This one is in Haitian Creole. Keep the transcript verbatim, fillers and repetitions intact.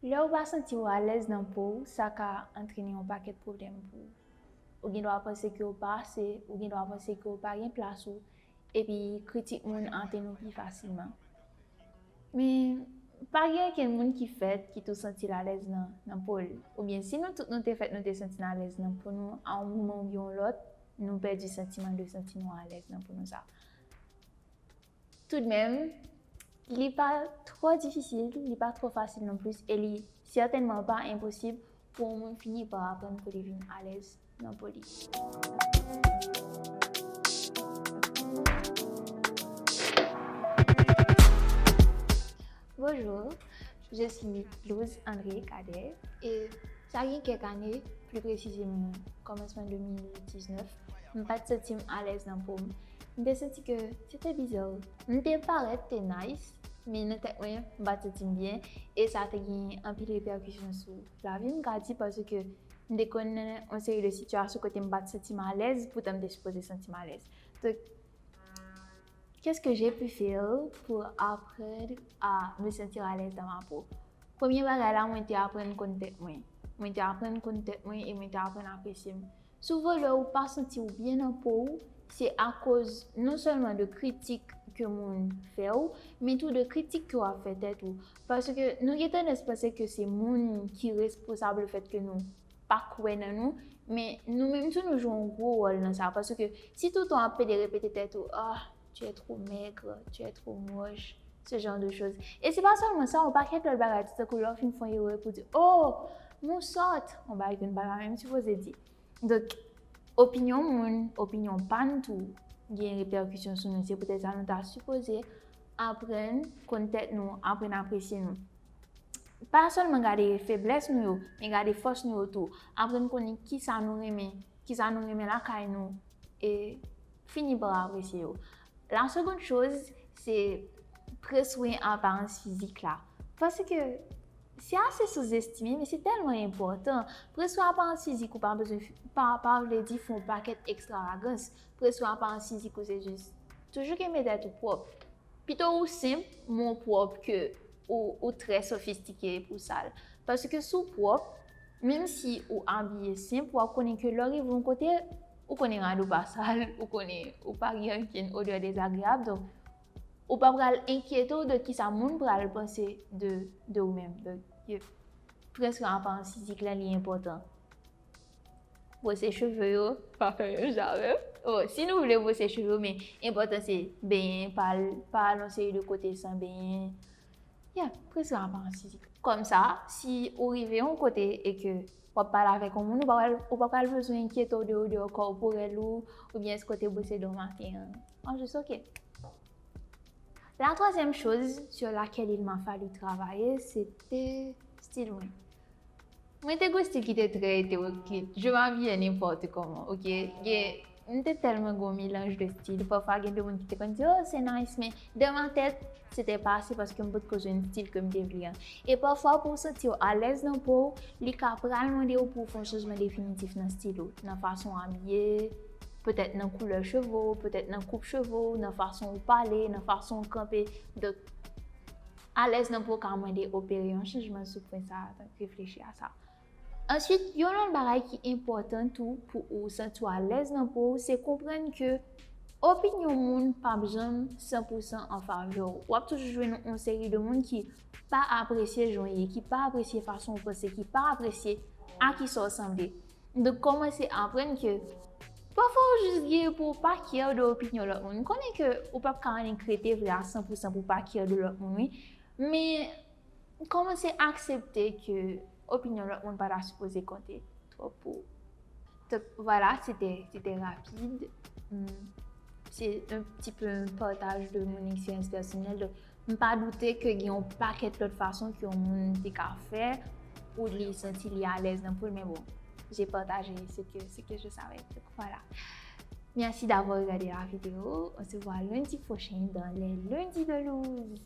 Lè w pa santi w alèz nan po w, sa ka antrene yon pakèt pwoblèm pou ou. Ou gen dwa panse ke w pa ase, ou gen dwa panse ke w pa gen plas ou, epi kritik moun antre nou pi fasilman. Men, pa gen okenn moun ki fèt ki tou santi l alèz nan, nan po l. Oubyen, si nou tout nou te fèt nou te santi n alèz nan po nou, a yon moman oubyen yon lòt, nou pèdi santiman de santi nou alèz nan po nou sa. Toudmenm, li pa twò difisil, li pa twò fasil non plis, e li sètènman pa enposib pou yon moun fini pa aprann pou li vin alèz nan po li. Bonjour, je suis Louz André Cadet, e sa gen kèk ane, pli presizeman kòmansman de mil diznèf, m pa t santi m alèz nan po m. M te santi ke se te biza. M te parèt te nice, men nan tèt mwen, m pa t santi m byen, e sa te gen anpil repèkisyon sou lavi m, ka di, paske m te konn nan yon seri de sitiyasyon kote m pa t santi m alèz, poutan m te sipoze santi m alèz. Donk, qu'est-ce que j'ai pu faire pour apprendre à me sentir à l'aise dans ma peau? Premye bagay la, mwen te aprann konn tèt mwen. Mwen te aprann konn tèt mwen e mwen te aprann apresye m. Souvan, lè ou pa santi w byen nan po w, se akoz non sèlman de kritik ke moun fè w, men tou de kritik ke w ap fè tèt ou. Paske nou gen tandans panse ke se moun ki responsab le fèt ke nou pa kwè nan nou, men nou menm tou nou jwe yon gwo wòl nan sa, paske si toutan w ap pede repete tèt ou, ah, tu es trop maigre, tu es trop moche, ce genre de choses. E se pa sèlman sa, yon pakèt lòt bagay tou, tankou lè w fin fè yon erè pou di, oh, m sòt, yon bagay ke n pa ta menm sipoze di. Donk, opinyon moun, opinyon pa n tou, gen repèkisyon sou nou. Se poutèt sa nou ta sipoze aprann konn tèt nou, aprann apresye nou. Pa sèlman gade feblès nou yo, men gade fòs nou yo tou. Aprann konnen kisa nou renmen, kisa nou renmen lakay nou, e fini pa apresye yo. La seconde chose, se pran swen aparans fizik la. Paske se ase souzestime, men se tèlman enpòtan. Pran swen aparans fizik ou pa bezwen, pa, pa vle di fè yon pakèt ekstravagans. Pran swen aparans fizik ou se jis toujou kenbe tèt ou pwòp. Pito ou senp, men w pwòp ke ou, ou trè sofistike epi w sal. Paske si w pwòp, menm si ou abiye senp, w ap konnen ke lè w rive yon kote, ou konnen rad ou pa sal, ou konnen ou pa gen okenn odè dezagreyab, donk ou pa pral enkyete w de kisa moun pral panse de, de ou menm. Donk, yo, pran swen aparans fizik la, li enpòtan. Bwose cheve yo, pa fè menm jan avè m. Bon, si nou vle bwose cheve yo, men enpòtan se benyen, pa al, pa al yon seri de kote san benyen. Yeah, pran swen aparans fizik. Kòmsa, si ou rive yon kote e ke w ap pale avèk yon moun, ou pa pral, ou pa pral bezwen enkyete w de odè kòporèl ou, oubyen èske w te bwose dan maten an. An jis, ok. La troisième chose sur laquelle il m'a fallu travailler, c'était stil mwen. Mwen te gen stil ki te trè eteroklit. Je m'habillais n'importe comment, ok? Gen, m te tèlman gen yon melanj de stil. Pafwa, gen de moun ki te konn di, oh, c'est nice, men dans ma tête, se te pa ase paske m potko jwenn stil ke m te vle an. E pafwa, pou w santi w alèz nan po w, li ka pral mande w pou w fè yon chanjman definitif nan stil ou, nan fason w abiye, petèt nan koulè cheve w, petèt nan koup cheve w, nan fason w pale, nan fason w kanpe. Donk, alèz nan po w ka mande opere yon chanjman sou pwen sa a, donk reflechi a sa. Answit, yon lòt bagay ki enpòtan tou pou ou santi w alèz nan po w, se konprann ke opinyon moun p ap janm san pou san an favè w. W ap toujou jwenn yon seri de moun ki pa apresye jan w ye, ki pa apresye fason w panse, ki pa apresye a kisa w sanble. Donk, kòmanse aprann ke pafwa ou jis gen pou w pa care de opinyon lòt moun. M konnen ke ou p ap ka annik rete vre a san pou san pou w pa care de lòt moun, wi. Men, kòmanse aksepte ke opinyon lòt moun pa ta sipoze konte twòp pou ou. Donk, vwala, se te, se te rapid. Hmm, se un petit peu un partage de mon expérience personnelle. Donk, m pa doute ke gen yon pakèt lòt fason ke yon moun te ka fè pou li santi li alèz nan po l, men bon, j'ai partagé ce que, ce que je savais. Donc, voilà. Merci d'avoir regardé la vidéo. On se voit lundi prochain dans les lundis de Louz.